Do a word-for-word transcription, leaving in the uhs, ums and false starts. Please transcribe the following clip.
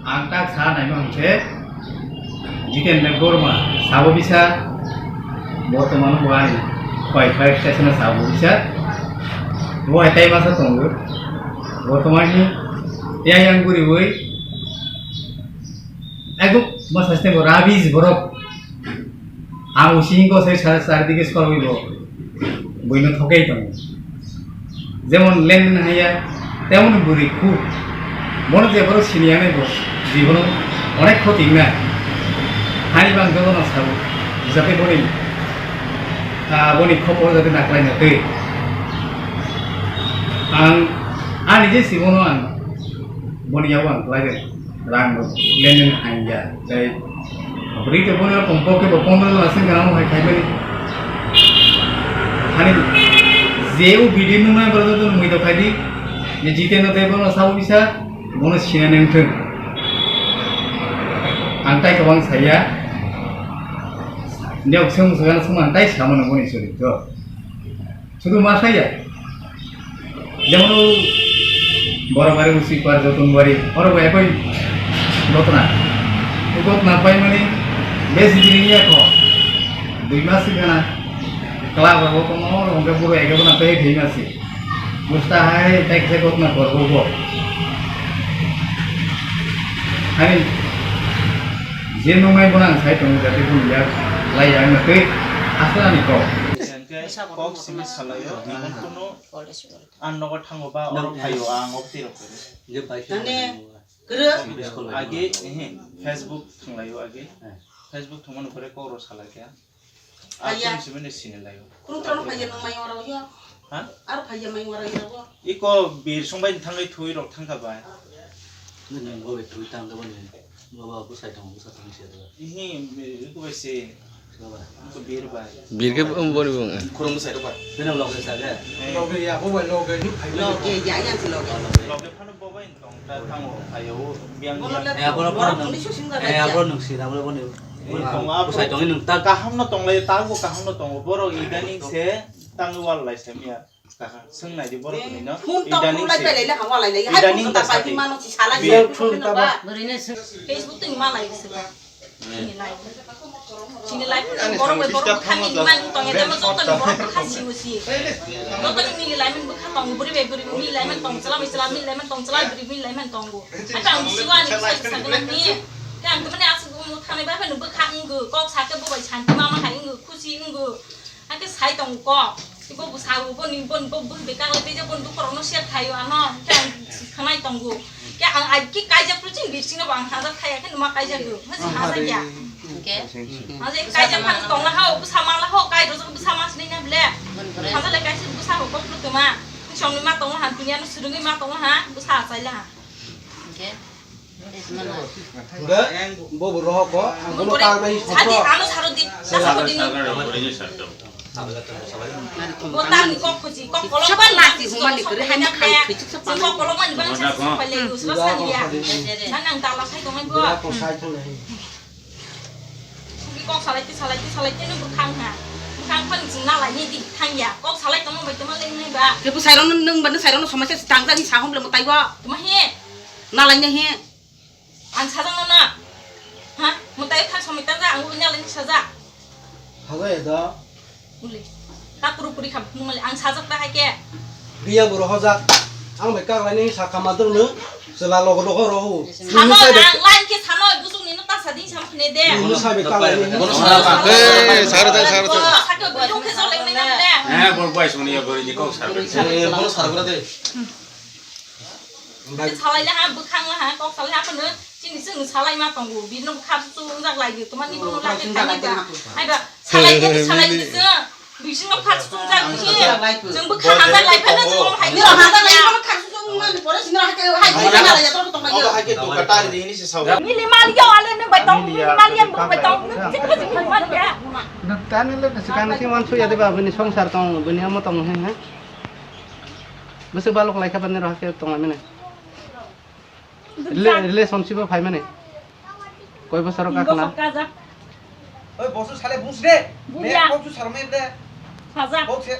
Ang tak sa naima hwnkhe Jiten Debbarma sabo bisa, bortoman bo ani koi koi station sabo bisa. Bo hai tai masa tongo. Bortoman ni yang yang guriwi. Ego masa site bo rabish borok. Ang using ko sai sar sar dige skor bo. Buino thokai tongo. Jemon len haya, temon buri khu. Bono je boro sini anai bo. Jibono onek khoti na. Hani bang jono na sabo. Jate boni, ah, boni khopor jate na klai na tei. Ang, ani je sibono ang, boni yago ang klai de. Rang bo lenen hanja. Tei bwrwi tei bono pongpok khe bo pondro jona sing gana hai khaimani. Hani je o video nungnai borok joto mui do khaidi. Je Jiten no tei bono sabo bisa bono sinani wngthung. Ang tai kwbang saya. Niyok sung sung sung ang tai samano boni sori to. Sudu ma saya. Jemon o Borabari, Usikbar, Jotonbari, oro bo ekoi gotna. O gotna pai mani besi dini ya ko. Dui mas gana. Kla ba bo kono oro hongke buro ege bona pe thei masi. Musta hai tek se gotna korbo bo. Hani je nungnai bona ang sai tongo jate bun ya lai ya na tei asla ni ko. Kok simi salayo, ang kono An nogo thango ba oro phaio ang ok tiro. Age, ehe, Facebook thanglaio age. Facebook thangmani pore kok ro salai kha. Aya. Ang simi ni sini laio. Kurung tano phaiya nang mai oro yo. Ha? Aro phaiya mai oro yo. Iko bir song bai thangwi thui rok thangkha bai. Nini bo thui tang kha bani. Baba, bwsai tongo, bwsa tongwi se daga. Ihi, iko bai se. Baba. Iko bir bai. Bir khe boni bung. Khurung bwsai rok bai. Bini loge sa ge. Eh. Loge ya, bo bai loge, ni phai loge. Loge ya, ya si loge. Loge phano bo bai tong ta thango phaio, biang biang. Eh, aboro phano nung. Eh, aboro nung si, aboro boni. Bwsai tongwi nung ta. Kaham no tonglai, ta bo kaham no tongo. Borok idaning se tangwi wal lai se miya. Kaha, swng nai di borok ni no. Phone tong idaning lai se. Lai lai, hawa lai lai. Hai idaning phone ta ta pai sati. Mano si salai. Biar phone ta ba. Bwrwi ni swng. Facebook twi ma lai se ba. Chini lai. Chini lai phone borok bai borok bwkha ni man tong ya, tamo joto ni borok bwkha si o si. Joto ni nini lai man bwkha tong, bwrwi bai bwrwi ni lai man tong, chwla bai chwla ni lai man tong, chwla bai bwrwi ni lai man tongo. Hai tang si wa ni sai sa gana ni. Tang tamo ni asuk um thani ba phano bwkha wnggo, kok sa khe bo bai santi mama hai wnggo, khusi wnggo. Hake sai tongo kok. Ibo bwsa bo boni, boni bo bwrwi bai kaklai tei je boni bukhorokno share khaio ano. Hwnkhe ang khanai tongo. Hwnkhe ang ai khe kaijak phuru chini bisingo bo ang hajak thai ya khe numa kaijak do. Hwse hajak ya. Hwnkhe? Hajak kaijak phano tongla hao, bwsa mala hao, kai rojak bwsa ma sinai na ble. Hajak le kaisa bwsa bo kok no toma. Songni ma tongo ha, dunia no surungwi ma tongo ha, bwsa achai la ha. Hwnkhe? Hwnkhe bo bo rohok bo, ang bono ta bai sadi, ano saro di, ta saro di. Bo ta ni kok khoji, kok kolok mani nasi humani kore, hai ma khai khichik sa pa. Kok kolok mani bana sa pa le, usra sa ni ya. Nan nang ta la khai tong bo. Kok salai ti, salai ti, salai ti, nung bwkhang ha. Bwkhang phan jing na lai ni di thang ya. Kok salai tong bai tong le nai ba. Ke bu sairong nung ban sairong somai sa tang ta ni sa hom le mo tai bo. Tuma he. Na lai ni he. Ang sajak no na. Ha? Mwtai thang somoi tang ja, ang bo nyalai ni sajak. Sajak ya da. Uli. Ta puru puri kham nung mali ang sajak ta hai ke. Dia boro hojak. Ang bai kak lai ni sa kama dong no. Sela logo logo rohu. Sano ang lain ke sano busung ni no ta sa ding sam khne de. Ni no sa be kak lai ni. Bono sara ta. Eh, sara ta, sara ta. Sa ke bujung ke so leng ni nam de. Eh, bor bai suni ya bor ni kok sara. Eh, bono sara de. Salai le ha, bwkhang le ha, kok salai ha phano chini chwng salai ma tongo. Bini bwkha chungjak lai di, tuma ni bono lage thani ba. Ai ba, salai di, salai di chwng. Bini bwkha chungjak di. Chwng bwkha hamjak lai phano chwng hai. Ni hamjak lai phano kha chwng ma ni pore sini hai ke, hai ke na lai ya to tong ma yo. Hai ke to ka tari di ni se sao. Ni le mal yo ale ne bai tong, ni mal yan bai tong. Chik chik mal ya. Tani le sekarang si mansu ya de ba bini songsar tong, bini amo tong he ha. Bwswk balok lai kha bani rohor khe tong lai mani. Rela-, relationship o phai mani. Koi bosor o kakla. Oi, bosu sale bus de. Buya. Ne, kok su sarme de. Sajak. Kok se.